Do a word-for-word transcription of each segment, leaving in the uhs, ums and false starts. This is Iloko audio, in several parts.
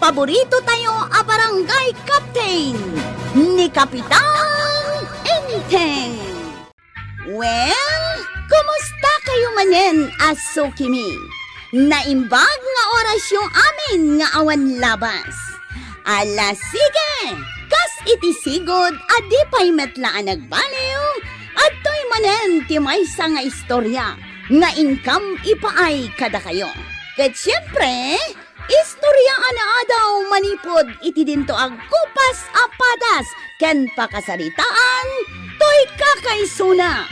paborito tayo a barangay captain, ni Kapitan Enteng. Well, kumusta kayo manen a sukimi? Naimbag nga orasyo amin nga awan labas. Ala, sige! Kas iti sigud a di pay met la a nagbaliw, adtoy manen ti maysa nga istorya nga inkam ipaay kadakayo. Ket siempre, istorya a naadaw manipud iti dinto agkupas a padas ken pakasaritaan toy kakaisuna.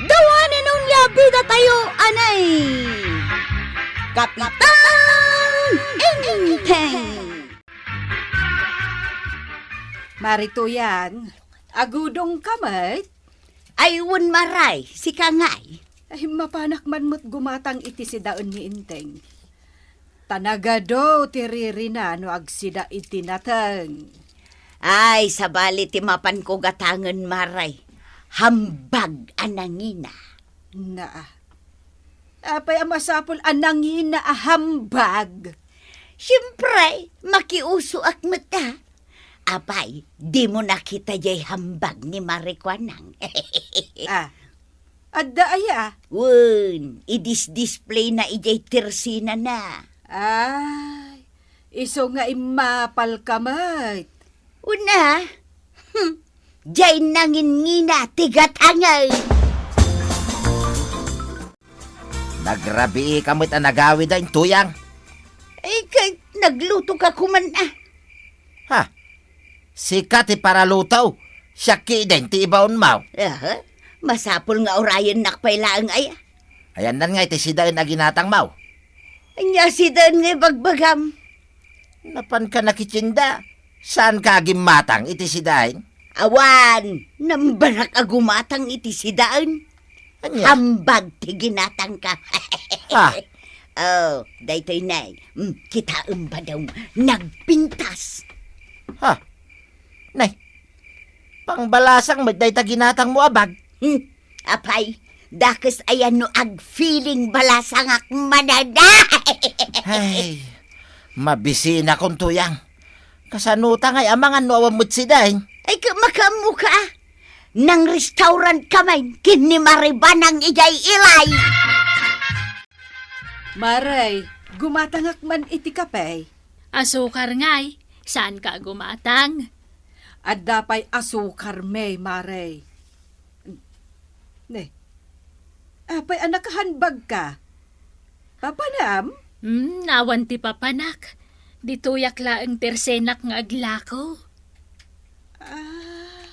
Dawanen onia bidatayo a nay Kapitan Enteng. Mari Tuyang, agudong ka met? Ay, wen, Mare, sika ngay. Ay, mapanak man met gumatang iti sidaen ni Enteng. Ta nagadu ti ririna no agsida iti nateng. Ay, sabali ti mapanko gatangen, Mare. Hambag a nangina. Naa. Apay a masapul a nangina a hambag? Siempre, makiusoak met a. Apay, dimo nakita jay hambag ni Mare Kuanang? Ah, adda aya? Wen, idisdisplayna ijay tersenana. Ay, isu nga immapalka met. Una, hmm, jay nangingina ti gatangen. Nagrabii ka met a nagawid a intuyang. Ay, kay nagluto ka kuman a. Ha? Sika ti paraluto, siak kiden ti ibaonmaw. Aha, masapul nga urayennak pay laeng aya. Ayannan nga iti sidaen a ginatangmaw. Ania sidaen nga ibagbagam? Napan ka nakitienda, saan ka agimmatang iti sidaen? Awan, nambarak a gumatang iti sidaen. Ania? Hambag ti ginatangka. Ha? Oh, daytoy nay. Mm, kitaem badong nagpintas. Ha? Nay, pangbalasang met dayta ginatangmo a bag. Hmm, apay, dakes aya no agfeeling balasangak manada. Ay, mabisinakon, Tuyang. Kasano ta ngay amangan no awan met sidaen? Ay, ka-, makaammo ka, a. Nang-restaurant ka man ken ni Mare Banang ijay ilay. Mare, gumatangak man iti kape. Asukar ngay, saan ka gumatang? Adda pay asukar met, Mare. Ne, apay a nakahanbag ka? Papanam? Hmm, awan ti papanak. Ditoyak laeng tersenak nga aglako. Ah,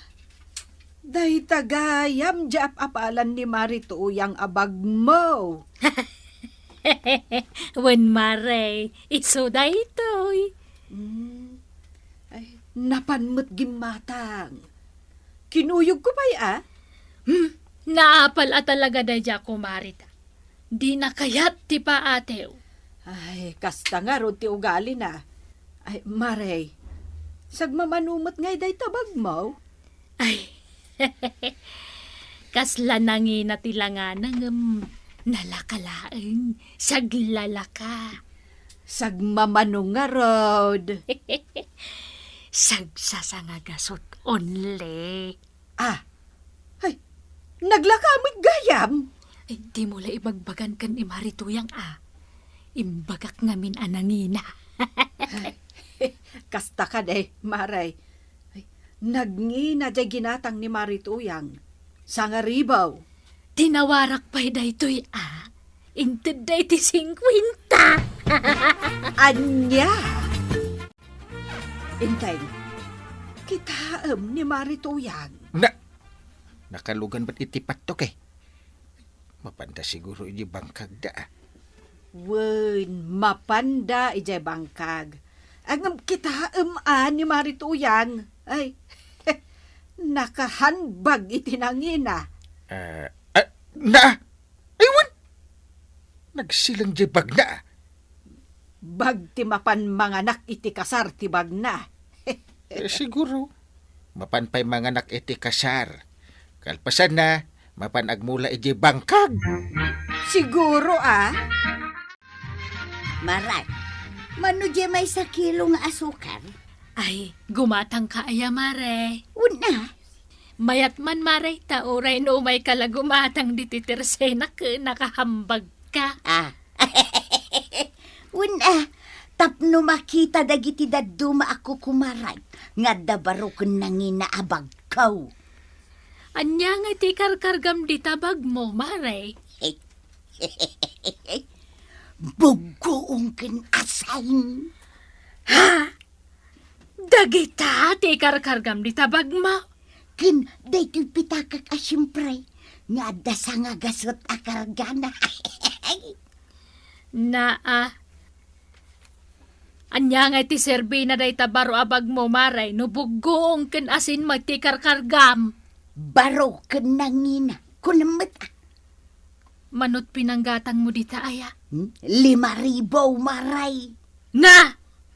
dayta gayam ti ap-apalan ni Mare Tuyang a bagmo. Wen, Mare, isu daytoy. Hmm. Ay, napan met gimmatang. Kinuyogko pay a. Hmm, naapal a talaga daydiay a kumarita. Dina kayat ti paatew. Ay, kasta ngarud ti ugalina. Ay, Mare, sagmamano met ngay dayta bagmo? Ay, kasla nangina ti langana ngem nalaka laeng, saglalaka. Sagmamano ngarud? Sagsasangagasut only. Ah, ay, naglaka met gayam? Ay, dimo la ibagbagan ken ni Mare Tuyang a. Imbagak ngamin a nangina. Kasta kadi, Mare. Ay, nagngina diay ginatang ni Mare Tuyang. Sangaribaw. Tinawarak pay daytoy a. Inted daytoy singkuenta. Ania? Enteng, kitaem ni Mare Tuyang. Na, nakalugan met iti pattok, e. Mapanda siguro iti bangkagda, a. Wen, mapanda idiay bangkag. Ngem kitaem a ni Mare Tuyang. Ay, nakahanbag iti nangina. Ah, ah, na, ay, wen! Nagsilang diay bagna. Bag ti mapan manganak iti kasar ti bagna. E, siguro. Mapan pay manganak iti kasar. Kalpasanna, mapan agmula idiay bangkag. Siguro, a. Mare, Mano diay maysa kilo nga asukar? Ay, gumatangka aya, Mare? Wen a. Mayat man, Mare, ta uray no umayka la gumatang ditoy tersenak, nakahambagka. Ah. Wen a, tapno makita dagiti dadduma a kukumarak nga adda baro ken nangina a bagko. Ania nga ti karkargam dita bagmo, Mare? Buggoong ken asin. Ha? Dagita ti karkargam dita bagmo? Ken daytoy pitakak a siempre nga adda sangagasut a kargana. Naa. Ania nga iti serbina dayta baro a bagmo, Mare, no buggoong ken asin met ti karkargam? Baro ken nangina, kunam met a. Manot pinanggatangmo dita aya? Hmm? Lima ribu, Mare. Na!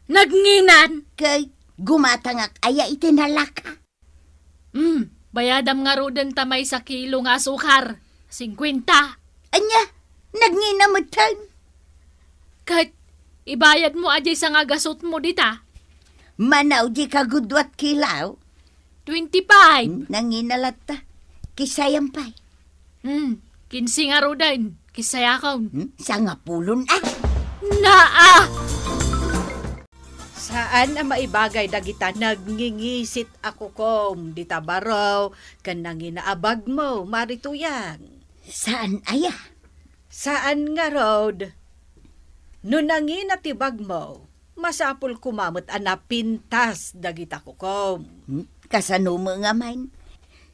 Nagnginan! Kay gumatangak aya iti nalaka? Hmm, bayadam ngaruden ta maysa kilo nga asukar. Singkuenta. Ania? Nagnina metten? Ket ibayadmo a diay sangagasutmo dita? Manaw diay kagudua a kilo? Twenty-five. Hmm, nangina latta. Kisayam pay. Hmm, kinse ngaruden. Kisayakon. Hmm, sangapulon a. Naa! Saan a maibagay dagita nagngingisit a kukom dita baro ken nangina a bagmo, Mare Tuyang. Saan aya? Saan ngarud. No nangina ti bagmo, masapul koma met a napintas dagita kukom. Hmm? Kasano met ngamin?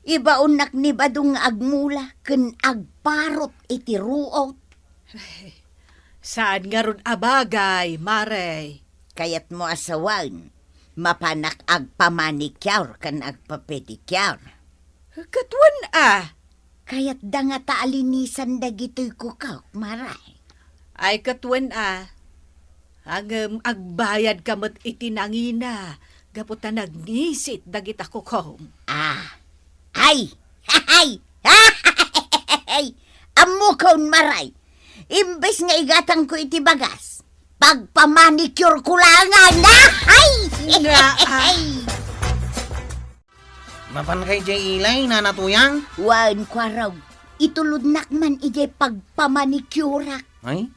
Ibaonnak ni badong nga agmula ken agparot iti ruot. Saan ngarud a bagay, Mare. Kayatmo a sawen, mapanak agpamanicure ken agpapedicure. Ket wen a. Kayatda ngata a linisan dagitoy kukok, Mare. Ay, ket wen a. Ngem agbayadka met iti nangina gapu ta nagngisit dagita kukom. Ah. Ay! Ay! Ammokon, Mare. Imbes nga igatangko iti bagas, pagpamanicure ko laengen. Ay! Nga, ah. Ay! Mapanka idiay ilay, Nana Tuyang? Wen, Kuarog. Itulodnak man idiay pagpamanicurak. Ay,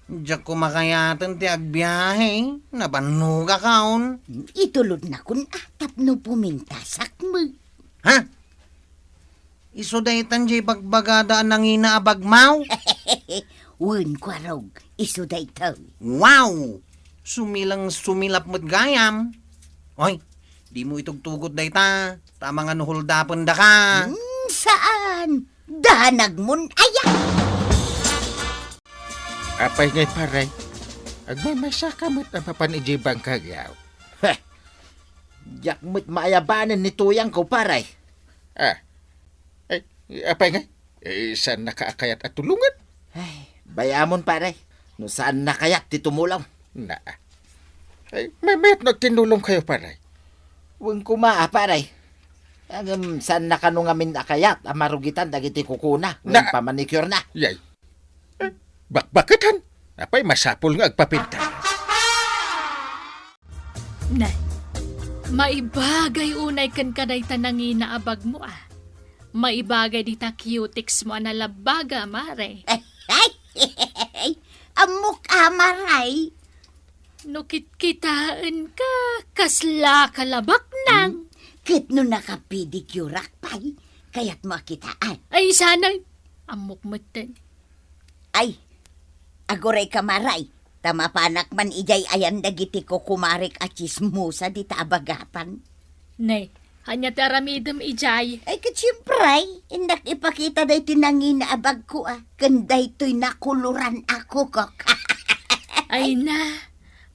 diak koma kayaten ti agbiahe. Napannogakon. Itulodnakon a tapno pumintasak met. Ha? Isu daytan diay bagbagada a nangina a bagmaw? Wen, Kuarog, isu daytoy. Wow! Sumilang sumilap met gayam. Oy, dimo itugtugot dayta, ta amangan no huldapendaka. Hmm, saan? Danagmon aya? Apay ngay, pare? Agmamaysaka met a mapan idiay bangkagaw. Heh! Diak met maayabanen ni Tuyangko, pare. Ah. Ay, apay ngay? Eh, saannaka a kayat a tulongen? Ay, bay-amon, pare. No saanna kayat ti tumulong. Na. Ay, may, mayat no agtinulongkayo, pare. Wen koma, a, pare. Ngem, saanna kano ngamin a kayat a marugitan dagiti kukona, Na. Wen pamanicure na. Yay. Eh, bakbaketan. Apay, masapul nga agpapintas. Ne, maibagay unay kenka dayta nangina a bagmo, a. Maibagay dita cutex mo a nalabbaga, Mare. Ammok a, Mare. No kitkitaenka, kasla kalabaknang. Hmm? Ket no nakapedicureak pay, kayatmo a kitaan? Ay, sana. Ammok metten. Ay, agurayka, Mare, ta mapanak man idiay ayan dagiti kukumarek a tsismosa dita a bagatan. Ne, ania ti aramidem idiay? Ay, ket siempre, innak ipakita daytoy nangina a bagko, a, ken daytoy nakoloran a kukok. Ay na,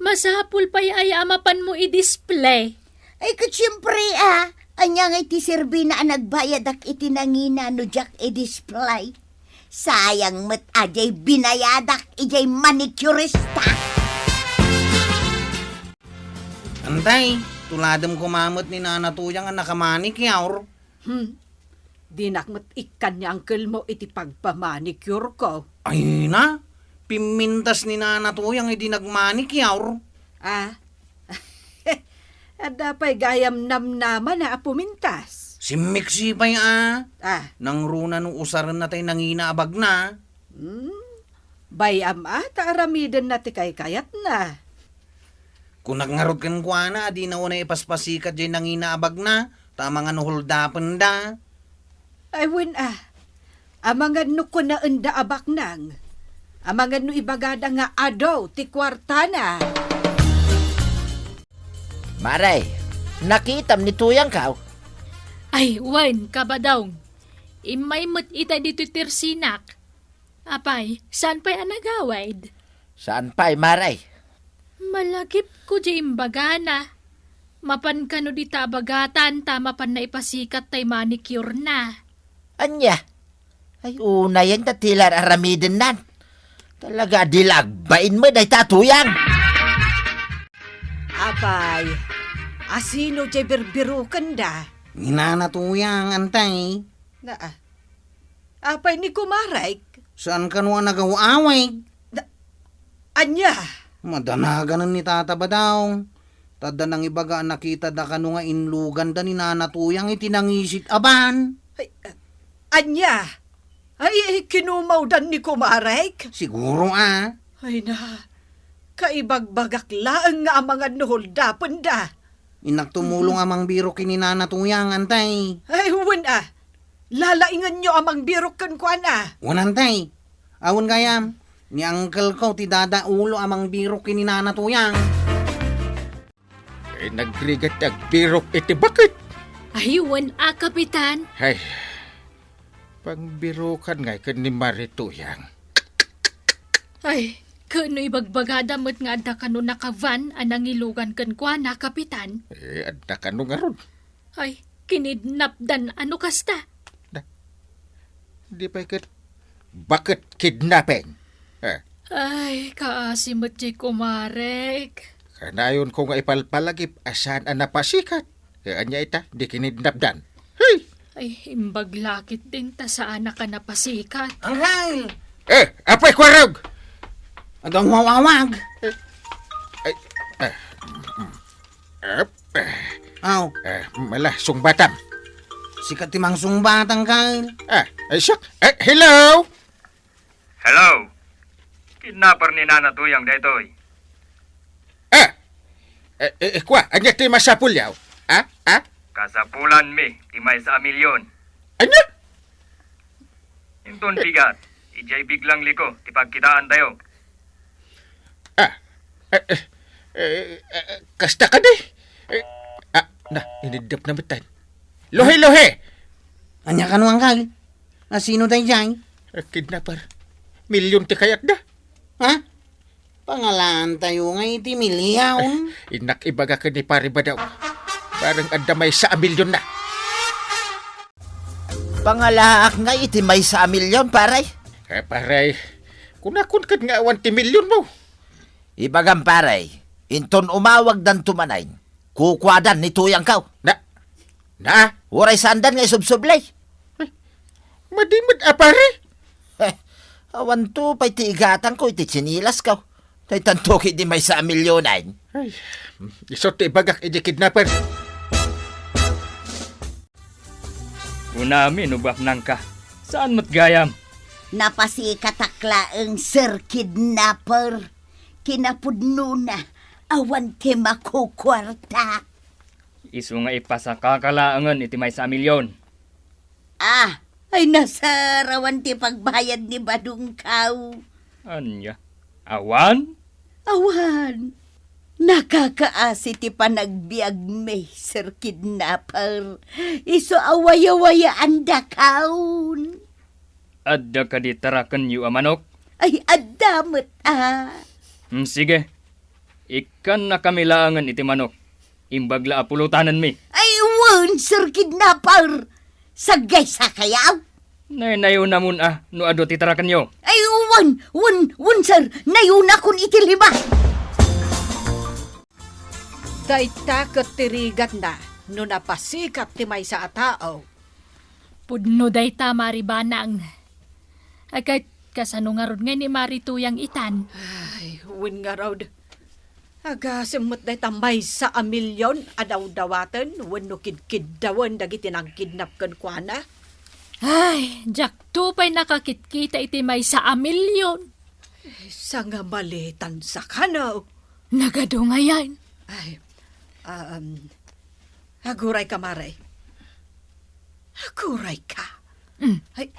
masapul pay aya a mapanmo i-display. Ay, ket siempre, a, ania ngay ti serbina a nagbayadak iti nangina no diak i-display? Sayang met a diay binayadak idiay manicurista. Antay, tuladem koma met ni Nana Tuyang a nakamanicure. Hmm. Dinak met ikkan ni uncle mo iti pagpamanicure ko. Ay na, pimmintas ni Nana Tuyang idi nagmanicure. Ah? Adda pay gayam namnamana a pumintas. Simmiksi pay a. Ah. Nangruna no usarenna tay nangina a bagna. Hmm? Bayam a ta aramidenna ti kaykayatna. Kunak ngarud kenkuana a dina unay ipaspasikat jay nangina a bagna, ta amangan no huldapenda. Ay, wen a. Amangan no kunaenda a baknang. Amangan no ibagada nga adu ti kuartana. Mare, nakitam ni Tuyangkaw? Ay, wen, Kabadong. Immay met ita ditoy tersinak. Apay, saan pay a nagawid? Saan pay, Mare? Malagipko di imbagana. Mapan kano dita a bagatan ta mapanna ipasikat tay manicure na. Ania? Ay, unayen ta ti la ar-aramidennan. Talaga, di la agbain met dayta a Tuyang. Apay, asino ti birbirokenda? Ni Nana Tuyang, antay. Na, ah. Apay ni kumarek? Saan kano a nagaw-awig? Da-, ania? Madanaganen ni Tata Badong. Ta adda nangibaga a nakitada kano nga inluganda ni Nana Tuyang iti nangisit a ban. Ay, ania? Ay, kinumawdan ni kumarek? Siguro a. Ay na, kaibagbagak laeng nga amangan no huldapenda. Innak tumulong a mangbirok ken ni Nana Tuyang, antay. Ay, wen a. Lalaingenyo a mangbirok kenkuana. Wen, antay. Awan gayam, ni uncle ko ti dadaulo a mangbirok ken ni Nana Tuyang. Eh, nagrigat ti agbirok iti baket. Ay, wen a, Kapitan. Ay, pangbirokan ngay ken ni Mare Tuyang. Ay, ken no ibagbagada met nga adda kano nakavan a nangilugan kenkuana, Kapitan. Eh, adda kano ngarud. Ay, kinidnapdan a no kasta. Da, di pay ket baket kidnaping. Eh. Ay, kaasi met diay kumarek. Kanayonko nga ipalpalagip a saan a napasikat. Eh, ania ita, di kinidnapdan. Hey! Ay, imbag la ketdin ta saanak a napasikat. Angkal! Eh, apay, kuarog! Adda umawawag. Eh, ay, eh, mm, mm. Ep, eh. Aw. Eh, mala, sungbatam. Sika ti mangsungbat, angkal. Ah, ay, siak. Eh, hello? Hello? Kidnapper ni Nana Tuyang daytoy. Ah! Eh, eh, eh, kua, ania ti masapulyo? Ah? Ah? Kasapulanmi ti maysa a milyon. Ania? Inton bigat, idiay biglang liko ti pagkitaantayo. Ah, eh, eh, eh, eh, kasta kadi? Eh, ah, na, inidnapna metten. Luhi, luhi! Ania kano, angkal? Asino daydiay? Eh, kidnapper. Milyon ti kayatda. Ha? Pangalaantayo nga iti milyon. Eh, innak ibaga ken ni Pare Badong. Bareng adda maysa a milyonna. Pangalaak nga iti maysa a milyon, pare. Eh, pare, kunakon ket nga awan ti milyonmo. Ibagam, pare, inton umawagdanto manen, kukuadan ni Tuyangkaw. Na, na? Uray saandan nga isubsublay. Eh, madi met a, pare? Eh, awanto pay ti igatangko iti tsinilasko. Daytanto ketdi maysa a milyonen. Ay, isu ti ibagak iti kidnapper. Kunami no baknangka. Saan met gayam? Napasikatak laeng, Sir Kidnapper. Kinapudnona, awan ti makukuarta. Isu nga ipasakaka laengen iti maysa a milyon. Ah, ay, nasarawan ti pagbayad ni Badongkaw. Ania? Awan? Awan. Nakakaasi ti panagbiagmi, Sir Kidnapper. Isu a wayawayaandakon. Adda kadi tarakenyo a manok? Ay, adda met a. Hmm, sige. Ikkannakami laengen iti manok. Imbag la a pulotanenmi. Ay, wen, Sir Kidnapper! Saggaysakayaw? Naynayonamon a no adu ti tarakenyo. Ay, wen, wen, wen, sir, nayonakon iti lima. Dayta ket ti rigatna no napasikat ti maysa a tao. Pudno dayta, Mari Banang. Ay, ket kasano ngarud ngay ni Mari Tuyang itan? Ay, wen ngarud. Agasem met dayta maysa a milion a dawdawaten wenno kidkiddawen dagiti nangkidnap kenkuana? Ay, diakto pay nakakitkita iti maysa a milion. Ay, sangamalitan sakano. Nagadu ngayen. Ay, um, agurayka, Mare. Agurayka. Mm. Ay,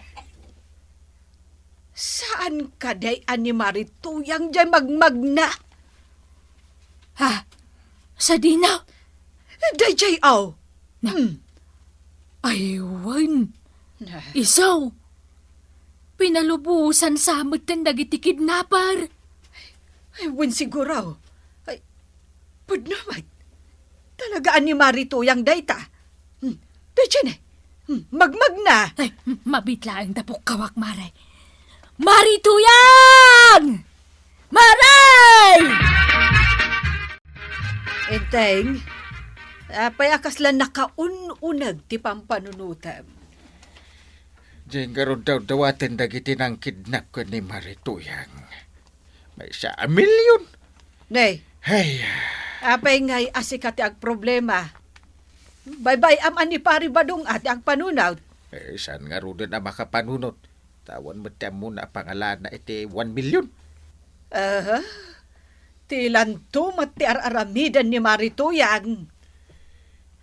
saan kadi a ni Mari Tuyang diay magmagna? Ha? Sadino? Daydiay, aw. Na- Hmm. Ay, wen. Na- Isu. Pinalubosan sa metten dagiti kidnapper. Ay, wen siguro. Ay, pudno met. Talaga a ni Mari Tuyang dayta. Hmm. Daydiay ne. Hmm. Magmagna. Ay, mabiit laeng ta pukkawak, Mare. Mari Tuyang! Mare! Enteng, apay a kasla nakaun-uneg ti pampanunotem? Diay ngarud dawdawaten dagiti nangkidnap ken ni Mari Tuyang. Maysa a milion. Ne. Ay. Apay ngay a sika ti agproblema? Baybay-am a ni Pari Badong a ti agpanunot. Eh, saan ngaruden a makapanunot? Ta awan met ti ammona a pangalaanna iti one million. Aha. Ti lanto met ti ar-aramiden ni Mari Tuyang.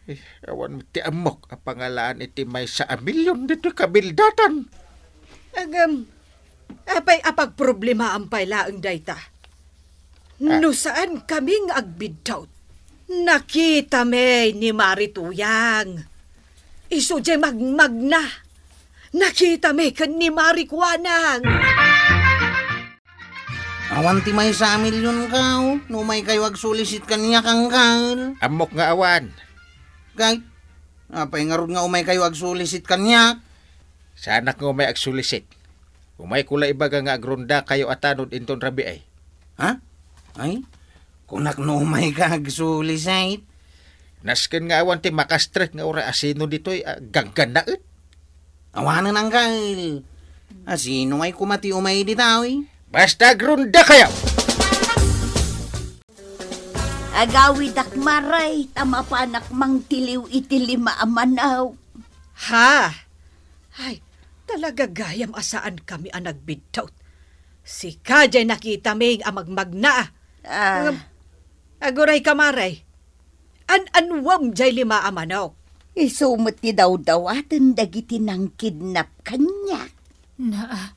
Eh, awan met ti ammok a pangalaan iti maysa a milion ditoy kabildatan. Agam, apay a pagproblemaam pay laeng dayta? Ah. No saan kami nga agbiddut, nakitami ni Mari Tuyang. Isu diay magmagna. Nakitami ken ni Mari Kuanang. Awan ti maysa a milionko, no umaykayo agsulisit kaniak, Angkel. Ammok nga awan. Kay, apay ngarud nga umaykayo agsulisit kaniak? Saanak nga umay agsulisit. Umayko la ibaga nga agrondakayo a tanod inton rabii. Ha? Ay, kunak no umayka agsulisit. Nasken nga awan ti makastrek nga uray asino ditoy a ganggannaet. Awanen, Angkel. Asino ay koma ti umay ditoy? Basta agrondakayo! Agawidak, Mare, ta mapanak mangtiliw iti lima a manok. Ha? Ay, talaga gayam a saan kami a nagbiddut. Sika diay nakitami a magmagna. Ah. Ngem, agurayka, Mare. An-anuem diay lima a manok? Isu met ti dawdawaten dagiti nangkidnap kaniak. Na, ah,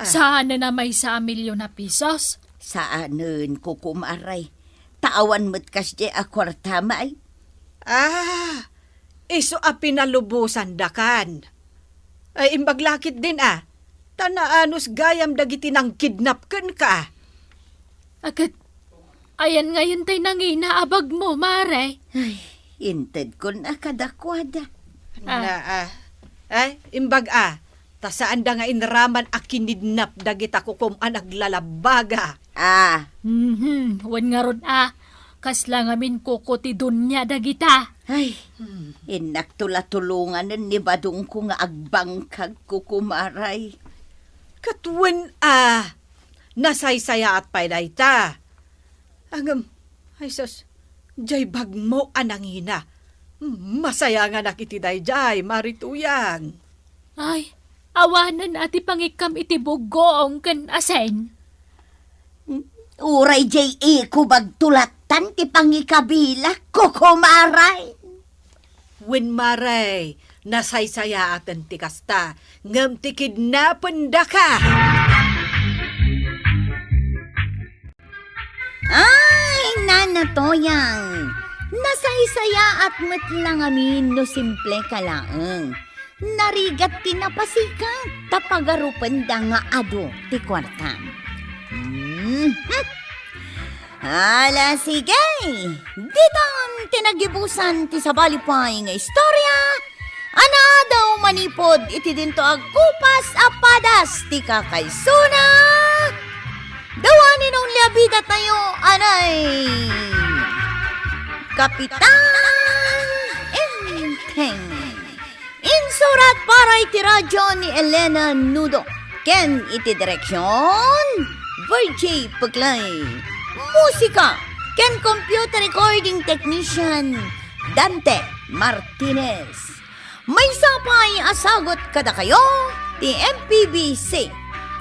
saanen a maysa a milyon a pisos? Saanen, Kuko Mare. Ta awan met kasdiay a kuartam ay. Ah, isu a pinalubosandakan. Ay, imbag la ketdin a. Ta naanus gayam dagiti nangkidnap kenka. Aket, ayan ngayen tay nangina a bagmo, Mare? Ay, intedkon a kadakuada. Ah. Na, ah. Ay, imbag a. Ta saanda nga inraman a kinidnap dagita kukum a naglalabbaga. Ah. Mhm, wen ngarud a. Kasla ngamin kuko ti dunia dagita. Ay, hmm. Innak to la tulonganen ni badongko nga agbangkag, Kuko Mare. Ket wen a, nasaysayaat pay dayta. Ngem, ay sus, diay bagmo a nangina. Masayanganak iti daydiay, Mari Tuyang. Ay, awanen a ti pangikkam iti buggoong ken asen. Uray diay ikub agtulatan ti pangikabilak, Kuko Mare. Wen, Mare, nasaysayaaten ti kasta, ngem ti kidnapendaka. Ay, Nana Toyang, nasaysayaat met la ngamin no simple ka laeng. Narigat ti napasikat ta pagarupenda nga adu ti kuartam. Mhm. Ala, sige! Ditan ti nagibusan ti sabali pay nga istorya a naadaw manipud iti dinto agkupas a padas ti kakaisuna. Dawa ni Nong Liabida tayo, anay! Kapitan Enteng. Insurat para iti radio ni Elena Nudo ken iti direksion, Virgie Puglay. Musika, ken computer recording technician, Dante Martinez. Maysa pay a sagut kadakayo ti M P B C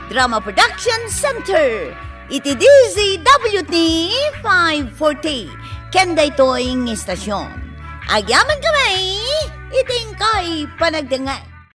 Drama Production Center iti D Z W T five forty ken daytoy nga istasyon. Agyaman kami iti inkay panagdengngeg.